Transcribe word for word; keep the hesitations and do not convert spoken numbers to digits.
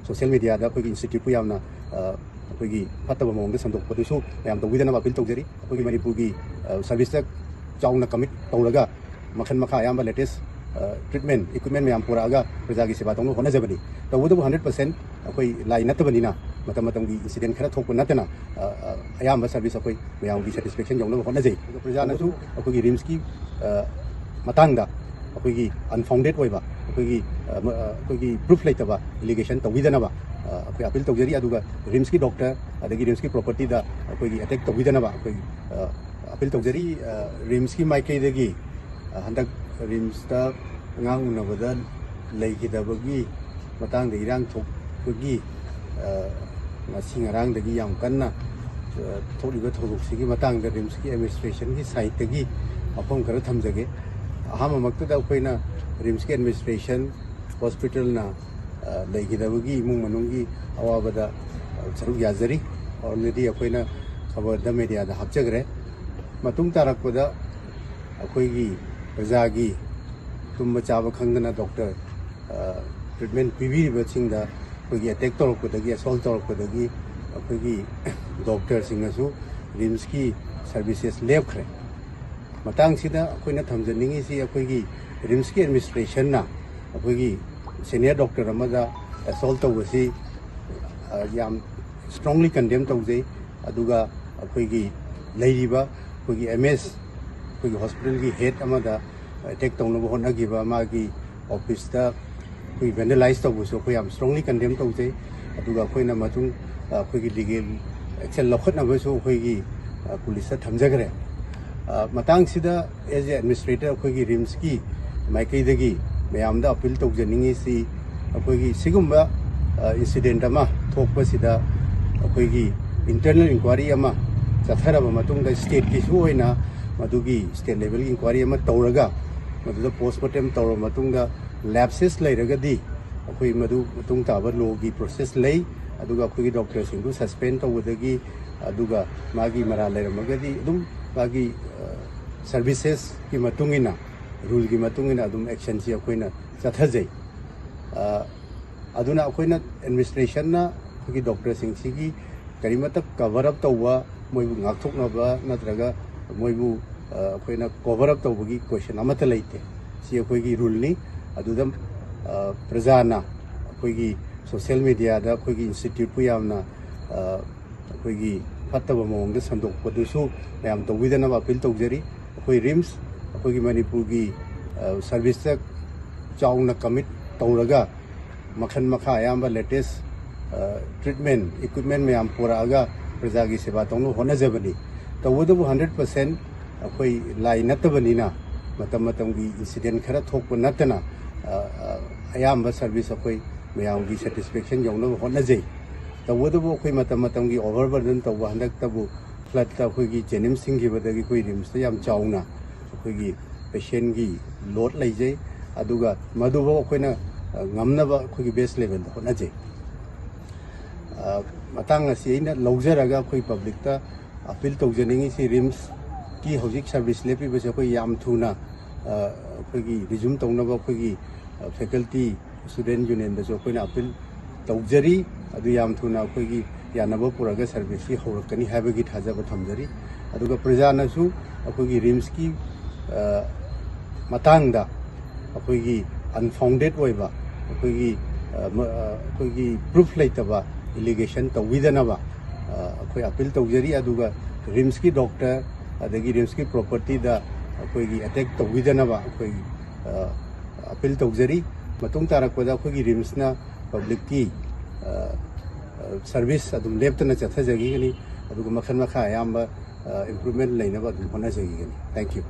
Social ꯃꯦꯗꯤꯌꯥꯗ ꯑꯩꯈꯣꯏꯒꯤ ꯏꯟꯁꯇꯤꯇ꯭ꯌꯨꯠꯄꯨ ꯌꯥꯝꯅ ꯑ, ꯑꯩꯈꯣꯏꯒꯤ ꯐꯠꯇꯕ ꯃꯑꯣꯡꯗ ꯁꯟꯗꯣꯛꯄꯗꯨꯁꯨ ꯃꯌꯥꯝ ꯇꯧꯕꯤꯗꯅꯕ ꯑꯄꯤꯜ ꯇꯧꯖꯔꯤ꯫ ꯑꯩꯈꯣꯏꯒꯤ ꯃꯅꯤꯄꯨꯔꯒꯤ ꯁꯔꯚꯤꯁꯇ ꯆꯥꯎꯅ ꯀꯃꯤꯠ ꯇꯧꯔꯒ ꯃꯈꯜ ꯃꯈꯥ ꯑꯌꯥꯝꯕ ꯂꯦꯇꯦꯁ ꯇ꯭ꯔꯤꯠꯃꯦꯟ ꯏꯀ꯭ꯋꯤꯞꯃꯦꯟ ꯃꯌꯥꯝ ꯄꯨꯔꯛꯑꯒ ꯄ꯭ꯔꯖꯥꯒꯤ ꯁꯦꯕꯥ ꯇꯧꯅꯕ ꯍꯣꯠꯅꯖꯕꯅꯤ꯫ ꯇꯧꯕꯇꯕꯨ ꯍꯟꯗ꯭ꯔꯦꯠ ꯄꯥꯔꯁꯦꯟ ꯑꯩꯈꯣꯏ ꯂꯥꯏ ꯅꯠꯇꯕꯅꯤꯅ ꯃꯇꯝ ꯃꯇꯝꯒꯤ ꯏꯟꯁꯤꯗꯦꯟ ꯈꯔ ꯊꯣꯛꯄ ꯅꯠꯇꯅ ꯑ, ꯑ, ꯑꯌꯥꯝꯕ ꯁꯔꯚꯤꯁ ꯑꯩꯈꯣꯏ ꯃꯌꯥꯝꯒꯤ ꯁꯦꯇꯤꯁꯐꯦꯛꯁꯟ ꯌꯧꯅꯕ ꯍꯣꯠꯅꯖꯩ꯫ ꯑꯗꯨꯒ ꯄ꯭ꯔꯖꯥꯅꯁꯨ ꯑꯩꯈꯣꯏꯒꯤ ꯔꯤꯝꯁꯀꯤ ꯑ, ꯃꯇꯥꯡꯗ ꯑꯩꯈꯣꯏꯒꯤ ꯑꯟꯐꯥꯎꯟꯗꯦꯠ ꯑꯣꯏꯕ ꯑꯩꯈꯣꯏꯒꯤ ꯑ, ꯃ-, ꯑ, ꯑꯩꯈꯣꯏꯒꯤ ꯄ꯭ꯔꯨꯐ ꯂꯩꯇꯕ ꯑꯦꯂꯤꯒꯦꯁꯟ ꯇꯧꯕꯤꯗꯅꯕ ꯑ, ꯑꯩꯈꯣꯏ ꯑꯄꯤꯜ ꯇꯧꯖꯔꯤ꯫ ꯑꯗꯨꯒ ꯔꯤꯝꯁꯀꯤ ꯗꯣꯛꯇꯔ ꯑꯗꯒꯤ ꯔꯤꯝꯁꯀꯤ ꯄ꯭ꯔꯣꯄꯔꯇꯤꯗ ꯑꯩꯈꯣꯏꯒꯤ ꯑꯦꯇꯦꯛ ꯇꯧꯕꯤꯗꯅꯕ ꯑꯩꯈꯣꯏ ꯑ, ꯑꯄꯤꯜ ꯇꯧꯖꯔꯤ꯫ ꯑ, ꯔꯤꯝꯁꯀꯤ ꯃꯥꯏꯀꯩꯗꯒꯤ ꯑ, ꯍꯟꯗꯛ ꯔꯤꯝꯁꯇ ꯑꯉꯥꯡ ꯎꯅꯕꯗ ꯂꯩꯈꯤꯗꯕꯒꯤ ꯃꯇꯥꯡꯗ ꯏꯔꯥꯡ ꯊꯣꯛꯄꯒꯤ ꯑ, ꯉꯁꯤ ꯉꯔꯥꯡꯗꯒꯤ ꯌꯥꯝ ꯀꯟꯅ ꯑ, ꯊꯣꯛꯂꯤꯕ ꯊꯧꯗꯣꯛꯁꯤꯒꯤ ꯃꯇꯥꯡꯗ ꯔꯤꯝꯁꯀꯤ ꯑꯦꯗꯃꯤꯅꯤꯁꯇ꯭ꯔꯦꯁꯟꯒꯤ ꯁꯥꯏꯠꯇꯒꯤ ꯋꯥꯐꯝ ꯈꯔ ꯊꯝꯖꯒꯦ꯫ ꯑꯍꯥꯟꯕꯃꯛꯇꯗ ꯑꯩꯈꯣꯏꯅ ꯔꯤꯝꯁꯀꯤ ꯑꯦꯗꯃꯤꯅꯤꯁꯇ꯭ꯔꯦꯁꯟ, ꯍꯣꯁꯄꯤꯇꯥꯜꯅ ꯑ, ꯂꯩꯈꯤꯗꯕꯒꯤ ꯏꯃꯨꯡ ꯃꯅꯨꯡꯒꯤ ꯑꯋꯥꯕꯗ ꯑ, ꯁꯔꯨꯛ ꯌꯥꯖꯔꯤ꯫ ꯑꯣꯜꯔꯦꯗꯤ ꯑꯩꯈꯣꯏꯅ ꯈꯕꯔꯗ, ꯃꯦꯗꯤꯌꯥꯗ ꯍꯥꯞꯆꯈ꯭ꯔꯦ꯫ ꯃꯇꯨꯡ ꯇꯥꯔꯛꯄꯗ ꯑꯩꯈꯣꯏꯒꯤ ꯄ꯭ꯔꯖꯥꯒꯤ ꯇꯨꯝꯕ ꯆꯥꯕ ꯈꯪꯗꯅ ꯗꯣꯛꯇꯔ ꯑ, ꯇ꯭ꯔꯤꯠꯃꯦꯟ ꯄꯤꯕꯤꯔꯤꯕꯁꯤꯡꯗ ꯑꯩꯈꯣꯏꯒꯤ ꯑꯦꯇꯦꯛ ꯇꯧꯔꯛꯄꯗꯒꯤ, ꯑꯦꯁꯣꯜ ꯇꯧꯔꯛꯄꯗꯒꯤ ꯑꯩꯈꯣꯏꯒꯤ ꯗꯣꯛꯇꯔꯁꯤꯡꯅꯁꯨ ꯔꯤꯝꯁꯀꯤ ꯁꯔꯚꯤꯁꯦꯁ ꯂꯦꯞꯈ꯭ꯔꯦ꯫ ꯃꯇꯥꯡꯁꯤꯗ ꯑꯩꯈꯣꯏꯅ ꯊꯝꯖꯅꯤꯡꯉꯤꯁꯤ, ꯑꯩꯈꯣꯏꯒꯤ ꯔꯤꯝꯁꯀꯤ ꯑꯦꯗꯃꯤꯅꯤꯁꯇ꯭ꯔꯦꯁꯟꯅ ꯑꯩꯈꯣꯏꯒꯤ ꯁꯦꯅꯤꯌꯔ ꯗꯣꯛꯇꯔ ꯑꯃꯗ ꯑꯦꯁꯣꯜ ꯇꯧꯕꯁꯤ ꯑ, ꯌꯥꯝ ꯁ꯭ꯇꯔꯣꯡꯂꯤ ꯀꯟꯗꯦꯝ ꯇꯧꯖꯩ꯫ ꯑꯗꯨꯒ ꯑꯩꯈꯣꯏꯒꯤ ꯂꯩꯔꯤꯕ ꯑꯩꯈꯣꯏꯒꯤ ꯑꯦꯝ ꯑꯦꯁ, ꯑꯩꯈꯣꯏꯒꯤ ꯍꯣꯁꯄꯤꯇꯥꯜꯒꯤ ꯍꯦꯗ ꯑꯃꯗ ꯑꯦꯇꯦꯛ ꯇꯧꯅꯕ ꯍꯣꯠꯅꯈꯤꯕ, ꯃꯥꯒꯤ ꯑꯣꯐꯤꯁꯇ ꯑꯩꯈꯣꯏ ꯚꯦꯟꯗꯦꯂꯥꯏꯁ ꯇꯧꯕꯁꯨ ꯑꯩꯈꯣꯏ ꯌꯥꯝ ꯁ꯭ꯇꯔꯣꯡꯂꯤ ꯀꯟꯗꯦꯝ ꯇꯧꯖꯩ꯫ ꯑꯗꯨꯒ ꯑꯩꯈꯣꯏꯅ ꯃꯇꯨꯡ, ꯑ, ꯑꯩꯈꯣꯏꯒꯤ ꯂꯤꯒꯦꯜ ꯑꯦꯛꯁꯟ ꯂꯧꯈꯠꯅꯕꯁꯨ ꯑꯩꯈꯣꯏꯒꯤ, ꯑ, ꯄꯨꯂꯤꯁꯇ ꯊꯝꯖꯈ꯭ꯔꯦ꯫ ꯑ, ꯃꯇꯥꯡꯁꯤꯗ ꯑꯦꯖ ꯑꯦ ꯑꯦꯗꯃꯤꯅꯤꯁꯇ꯭ꯔꯦꯇꯔ ꯑꯩꯈꯣꯏꯒꯤ ꯔꯤꯝꯁꯀꯤ ꯃꯥꯏꯀꯩꯗꯒꯤ ꯃꯌꯥꯝꯗ ꯑꯄꯤꯜ ꯇꯧꯖꯅꯤꯡꯉꯤꯁꯤ, ꯑꯩꯈꯣꯏꯒꯤ ꯁꯤꯒꯨꯝꯕ, ꯑ, ꯏꯟꯁꯤꯗꯦꯟ ꯑꯃ ꯊꯣꯛꯄꯁꯤꯗ ꯑꯩꯈꯣꯏꯒꯤ ꯏꯟꯇꯔꯅꯦꯜ ꯏꯟꯀ꯭ꯋꯥꯏꯔꯤ ꯑꯃ ꯆꯠꯊꯔꯕ ꯃꯇꯨꯡꯗ, ꯁ꯭ꯇꯦꯠꯀꯤꯁꯨ ꯑꯣꯏꯅ ꯃꯗꯨꯒꯤ ꯁ꯭ꯇꯦꯠ ꯂꯦꯚꯦꯜꯒꯤ ꯏꯟꯀ꯭ꯋꯥꯏꯔꯤ ꯑꯃ ꯇꯧꯔꯒ ꯃꯗꯨꯗ ꯄꯣꯁꯃꯣꯔꯇꯦꯝ ꯇꯧꯔꯕ ꯃꯇꯨꯡꯗ ꯂꯦꯞꯁꯦꯁ ꯂꯩꯔꯒꯗꯤ ꯑꯩꯈꯣꯏ ꯃꯗꯨ ꯃꯇꯨꯡ ꯇꯥꯕ ꯂꯣꯒꯤ ꯄ꯭ꯔꯣꯁꯦꯁ ꯂꯩ꯫ ꯑꯗꯨꯒ ꯑꯩꯈꯣꯏꯒꯤ ꯗꯣꯛꯇꯔꯁꯤꯡꯗꯨ ꯁꯁꯄꯦꯟ ꯇꯧꯕꯗꯒꯤ, ꯑꯗꯨꯒ ꯃꯥꯒꯤ ꯃꯔꯥꯜ ꯂꯩꯔꯝꯃꯒꯗꯤ ꯑꯗꯨꯝ ꯃꯥꯒꯤ, ꯑ, ꯁꯔꯚꯤꯁꯦꯁꯀꯤ ꯃꯇꯨꯡ ꯏꯟꯅ, ꯔꯨꯜꯒꯤ ꯃꯇꯨꯡ ꯏꯟꯅ ꯑꯗꯨꯝ ꯑꯦꯛꯁꯟꯁꯤ ꯑꯩꯈꯣꯏꯅ ꯆꯠꯊꯖꯩ꯫ ꯑ, ꯑꯗꯨꯅ ꯑꯩꯈꯣꯏꯅ, ꯑꯦꯗꯃꯤꯅꯤꯁꯇ꯭ꯔꯦꯁꯟꯅ ꯑꯩꯈꯣꯏꯒꯤ ꯗꯣꯛꯇꯔꯁꯤꯡꯁꯤꯒꯤ ꯀꯔꯤꯃꯠꯇ ꯀꯚꯔ ꯑꯞ ꯇꯧꯕ, ꯃꯣꯏꯕꯨ ꯉꯥꯛꯊꯣꯛꯅꯕ ꯅꯠꯇ꯭ꯔꯒ ꯃꯣꯏꯕꯨ, ꯑ, ꯑꯩꯈꯣꯏꯅ ꯀꯣꯚꯔ ꯑꯞ ꯇꯧꯕꯒꯤ ꯀꯣꯏꯁꯟ ꯑꯃꯠꯇ ꯂꯩꯇꯦ꯫ ꯁꯤ ꯑꯩꯈꯣꯏꯒꯤ ꯔꯨꯜꯅꯤ꯫ ꯑꯗꯨꯗ, ꯑ, ꯄ꯭ꯔꯖꯥꯅ ꯑꯩꯈꯣꯏꯒꯤ ꯁꯣꯁꯤꯌꯦꯜ ꯃꯦꯗꯤꯌꯥꯗ ꯑꯩꯈꯣꯏꯒꯤ ꯏꯟꯁꯇꯤꯇ꯭ꯌꯨꯠꯄꯨ ꯌꯥꯝꯅ, ꯑ, ꯑꯩꯈꯣꯏꯒꯤ ꯐꯠꯇꯕ ꯃꯑꯣꯡꯗ ꯁꯟꯗꯣꯛꯄꯗꯨꯁꯨ ꯃꯌꯥꯝ ꯇꯧꯕꯤꯗꯅꯕ ꯑꯄꯤꯜ ꯇꯧꯖꯔꯤ꯫ ꯑꯩꯈꯣꯏ ꯔꯤꯝꯁ, ꯑꯩꯈꯣꯏꯒꯤ ꯃꯅꯤꯄꯨꯔꯒꯤ, ꯑ, ꯁꯔꯚꯤꯁꯇ ꯆꯥꯎꯅ ꯀꯃꯤꯠ ꯇꯧꯔꯒ ꯃꯈꯜ ꯃꯈꯥ ꯑꯌꯥꯝꯕ ꯂꯦꯇꯦꯁ, ꯑ, ꯇ꯭ꯔꯤꯠꯃꯦꯟ ꯏꯀ꯭ꯋꯤꯞꯃꯦꯟ ꯃꯌꯥꯝ ꯄꯨꯔꯛꯑꯒ ꯄ꯭ꯔꯖꯥꯒꯤ ꯁꯦꯕꯥ ꯇꯧꯅꯕ ꯍꯣꯠꯅꯖꯕꯅꯤ꯫ ꯇꯧꯕꯇꯕꯨ ꯍꯟꯗ꯭ꯔꯦꯠ ꯄꯥꯔꯁꯦꯟ ꯑꯩꯈꯣꯏ ꯂꯥꯏ ꯅꯠꯇꯕꯅꯤꯅ ꯃꯇꯝ ꯃꯇꯝꯒꯤ ꯏꯟꯁꯤꯗꯦꯟ ꯈꯔ ꯊꯣꯛꯄ ꯅꯠꯇꯅ, ꯑ, ꯑ, ꯑꯌꯥꯝꯕ ꯁꯔꯚꯤꯁ ꯑꯩꯈꯣꯏ ꯃꯌꯥꯝꯒꯤ ꯁꯦꯇꯤꯁꯐꯦꯛꯁꯟ ꯌꯧꯅꯕ ꯍꯣꯠꯅꯖꯩ꯫ ꯇꯧꯕꯇꯕꯨ ꯑꯩꯈꯣꯏ ꯃꯇꯝ ꯃꯇꯝꯒꯤ ꯑꯣꯚꯔꯕꯔꯗꯟ ꯇꯧꯕ, ꯍꯟꯗꯛꯇꯕꯨ ꯐ꯭ꯂꯠꯇ ꯑꯩꯈꯣꯏꯒꯤ ꯖꯦꯅꯤꯝꯁ ꯊꯤꯡꯈꯤꯕꯗꯒꯤ ꯑꯩꯈꯣꯏ ꯔꯤꯝꯁꯇ ꯌꯥꯝ ꯆꯥꯎꯅ ꯑꯩꯈꯣꯏꯒꯤ ꯄꯦꯁꯦꯟꯒꯤ ꯂꯣꯗ ꯂꯩꯖꯩ꯫ ꯑꯗꯨꯒ ꯃꯗꯨꯐꯥꯎ ꯑꯩꯈꯣꯏꯅ, ꯑ, ꯉꯝꯅꯕ ꯑꯩꯈꯣꯏꯒꯤ ꯕꯦꯁ ꯂꯦꯚꯦꯜꯗ ꯍꯣꯠꯅꯖꯩ꯫ ꯑ, ꯃꯇꯥꯡ ꯑꯁꯤ ꯑꯩꯅ ꯂꯧꯖꯔꯒ ꯑꯩꯈꯣꯏ ꯄꯕ꯭ꯂꯤꯛꯇ ꯑꯄꯤꯜ ꯇꯧꯖꯅꯤꯡꯉꯤꯁꯤ, ꯔꯤꯝꯁꯀꯤ ꯍꯧꯖꯤꯛ ꯁꯔꯚꯤꯁ ꯂꯦꯞꯄꯤꯕꯁꯦ ꯑꯩꯈꯣꯏ ꯌꯥꯝ ꯊꯨꯅ, ꯑ, ꯑꯩꯈꯣꯏꯒꯤ ꯔꯤꯖꯨꯝ ꯇꯧꯅꯕ ꯑꯩꯈꯣꯏꯒꯤ, ꯑ, ꯐꯦꯀꯜꯇꯤ ꯁ꯭ꯇꯨꯗꯦꯟ ꯌꯨꯅꯤꯌꯟꯗꯁꯨ ꯑꯩꯈꯣꯏꯅ ꯑꯄꯤꯜ ꯇꯧꯖꯔꯤ꯫ ꯑꯗꯨ ꯌꯥꯝ ꯊꯨꯅ ꯑꯩꯈꯣꯏꯒꯤ ꯌꯥꯅꯕ ꯄꯨꯔꯒ ꯁꯔꯚꯤꯁꯁꯤ ꯍꯧꯔꯛꯀꯅꯤ ꯍꯥꯏꯕꯒꯤ ꯊꯥꯖꯕ ꯊꯝꯖꯔꯤ꯫ ꯑꯗꯨꯒ ꯄ꯭ꯔꯖꯥꯅꯁꯨ ꯑꯩꯈꯣꯏꯒꯤ ꯔꯤꯝꯁꯀꯤ, ꯑ, ꯃꯇꯥꯡꯗ ꯑꯩꯈꯣꯏꯒꯤ ꯑꯟꯐꯥꯎꯟꯗꯦꯠ ꯑꯣꯏꯕ, ꯑꯩꯈꯣꯏꯒꯤ, ꯑ, ꯃ-, ꯑ, ꯑꯩꯈꯣꯏꯒꯤ ꯄ꯭ꯔꯨꯐ ꯂꯩꯇꯕ ꯑꯦꯂꯤꯒꯦꯁꯟ ꯇꯧꯕꯤꯗꯅꯕ, ꯑ, ꯑꯩꯈꯣꯏ ꯑꯄꯤꯜ ꯇꯧꯖꯔꯤ꯫ ꯑꯗꯨꯒ ꯔꯤꯝꯁꯀꯤ ꯗꯣꯛꯇꯔ ꯑꯗꯒꯤ ꯔꯤꯝꯁꯀꯤ ꯄ꯭ꯔꯣꯄꯔꯇꯤꯗ ꯑꯩꯈꯣꯏꯒꯤ ꯑꯦꯇꯦꯛ ꯇꯧꯕꯤꯗꯅꯕ ꯑꯩꯈꯣꯏ, ꯑ, ꯑꯄꯤꯜ ꯇꯧꯖꯔꯤ꯫ ꯃꯇꯨꯡ ꯇꯥꯔꯛꯄꯗ ꯑꯩꯈꯣꯏꯒꯤ ꯔꯤꯝꯁꯅ ꯄꯕ꯭ꯂꯤꯛꯀꯤ, ꯑ, ꯑ, ꯁꯔꯚꯤꯁ ꯑꯗꯨꯝ ꯂꯦꯞꯇꯅ ꯆꯠꯊꯖꯈꯤꯒꯅꯤ꯫ ꯑꯗꯨꯒ ꯃꯈꯜ ꯃꯈꯥ ꯑꯌꯥꯝꯕ, ꯑ, ꯏꯝꯄ꯭ꯔꯨꯚꯃꯦꯟ ꯂꯩꯅꯕ ꯑꯗꯨꯝ ꯍꯣꯠꯅꯖꯈꯤꯒꯅꯤ꯫ Thank you꯫